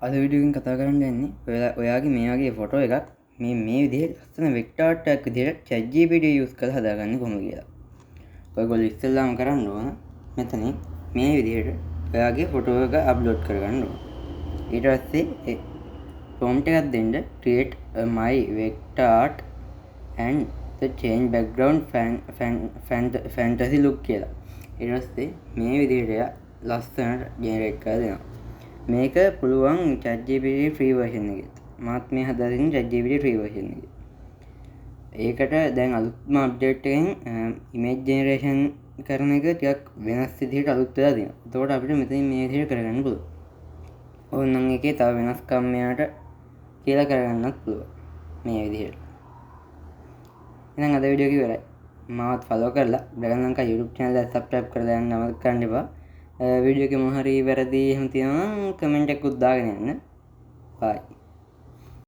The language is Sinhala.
අද වීඩියෝ එකෙන් කතා කරන්න යන්නේ ඔයාලා ඔයාගේ මේ වගේ ෆොටෝ එකක් මේ මේ විදිහට ලස්සන වෙක්ටර් ආර්ට් එකක් විදිහට ChatGPT use කරලා හදාගන්නේ කොහොමද කියලා. ඔයගොල්ලෝ ඉස්සෙල්ලාම කරන්න ඕන මෙතනින් මේ විදිහට ඔයාගේ ෆොටෝ එක අප්ලෝඩ් කරගන්න ඕන. ඊට පස්සේ ඒ ප්‍රොම්ප්ට් එකක් දෙන්න, "Create a my vector art and the change background fan, fan, fan, fantasy look" කියලා. ඊට පස්සේ මේ විදිහට එයා ලස්සනට ජෙනරේට් කරලා දෙනවා. මේක පුළුවන් ChatGPT free version එකෙත්. මාත් මේ හදලා තියෙන්නේ ChatGPT free version එකේ. ඒකට දැන් අලුත්ම අප්ඩේට් එකෙන් ඉමේජ් ජෙනරේෂන් කරන එක ටිකක් වෙනස් විදිහට අලුත් වෙලා තියෙනවා. එතකොට අපිට මෙතනින් මේ විදිහට කරගන්න පුළුවන්. ඕනනම් එකේ තව වෙනස්කම් මෙයාට කියලා කරගන්නත් පුළුවන් මේ විදිහට. එහෙනම් අද වීඩියෝ එක ඉවරයි. මාවත් ෆලෝ කරලා ඩ්‍රැගන් ලංකා YouTube channel එක subscribe කරලා යන්න අමතක කරන්න එපා. වීඩියෝ එකේ මොන හරි වැරදි එහෙම තියෙනවා නම් කමෙන්ට් එකකුත් දාගෙන යන්න. බයි.